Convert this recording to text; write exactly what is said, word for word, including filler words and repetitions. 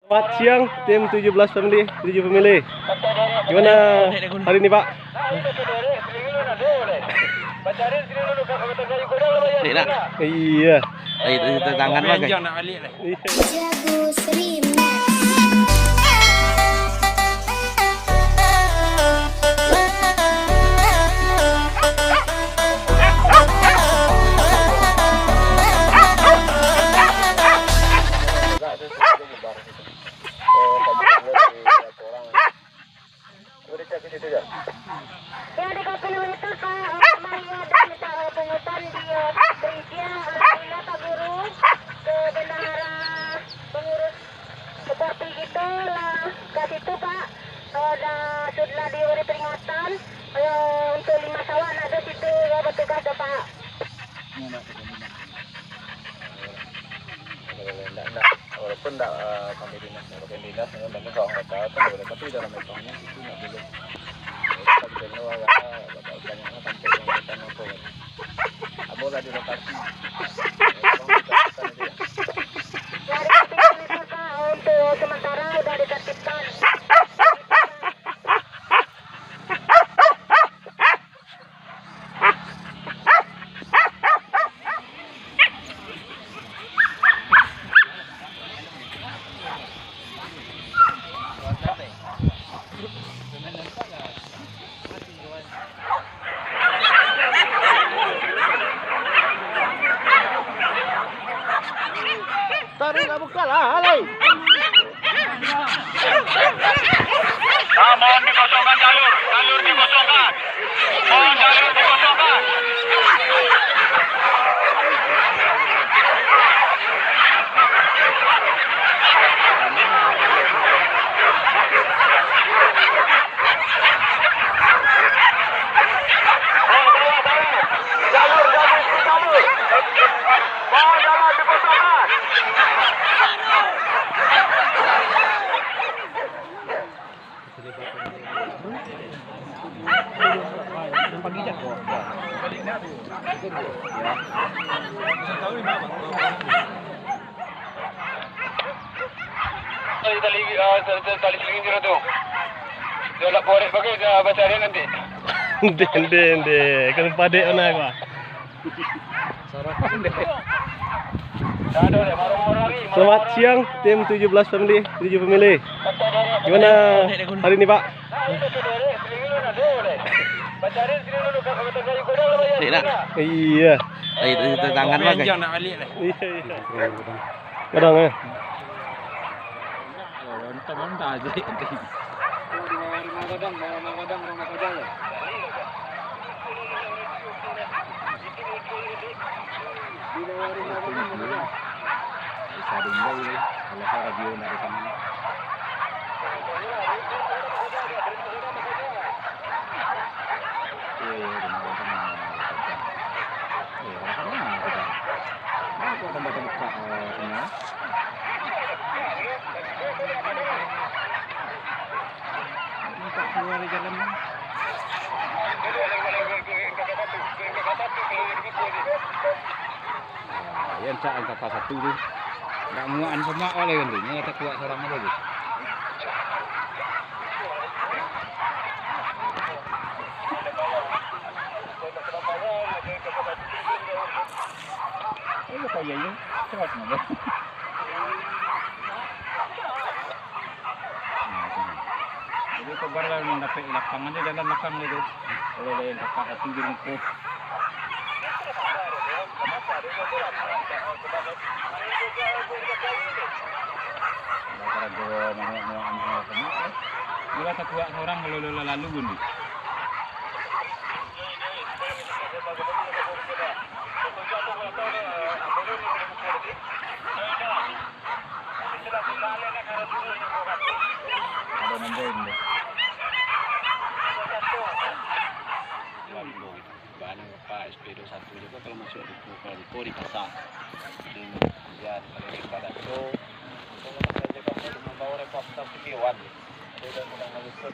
Selamat siang, tim tujuh belas family, tujuh family. Gimana hari ini, Pak? Baik lah. Iya. Ayo, tangan, Bang. Iya. Jago Sri Max. Ya, di Kopi Lima itu, Pak, kemarin ada minta, eh, pungutan di, eh, perizinan, alhamdulillah, Pak Guru, ke bendahara pengurus seperti itu lah, ke situ, Pak, eh, dah, sudah diberi peringatan, eh, untuk lima sawah nak di situ, ya, bertugas dah, Pak. Ndak, ndak. Walaupun ndak, eh, sampai dinas, walaupun dinas, memang banyak orang kata, kan boleh, tapi dalam account-nya itu ndak boleh. Jadi, kita bisa tahu, ya, banyak lah sampai yang kita mampu, kan. Ambo lah di lokasi. Untuk sementara udah ditertibkan. Tarik lah, buka lah, alai. Nah, mohon dikosongkan jalur, jalur dikosongkan. Mohon jalur dikosongkan. Jalur, jalur, jalur. Mohon jalur dikosongkan. Tali, tali, ah, tali, tali, tali selingin jero tu. Dia nak borek bagai, dia baca dia nanti. Ndeh, ndeh, ndeh. Kalau padek mana gua? Selamat siang, tim tujuh belas family, tujuh family. Gimana hari ini, Pak? Baik lah. Iya. Ayo, tangan, Bang. Iya, iya. Kadang, eh. Teman tak aja. Bisa diundang ini, kalau saya radio nak datang ini. Iya, iya, benar, benar, benar. Iya, benar, benar. Nah, aku akan baca buka, eh, semua. Minta keluar dari jalan, Bang. Nah, yang cak angka pas satu tu. Ndak muakan semak oleh kan tu. Nyo tak kuat sorang ada tu. Ayo, kaya ini. Cepat, Bang. Jadi, kobar lah mandapek lapangan tu, jalan lakang dia tu. Kalau lain kakak hati di muka. Gara-gara manguak-nguak, manguak, manguak, eh. Dia rasa kuat seorang kalau lalu-lalu pun dia. Ada main-main deh. Bang, Pak, S P dua satu juga kalau masuk di Kelompok di pasar. Jadi, kemudian kalau di Badan tu, kalau masuk di Kampung, membawa rekam sampai Dewan. Itu udah mulai menyusun.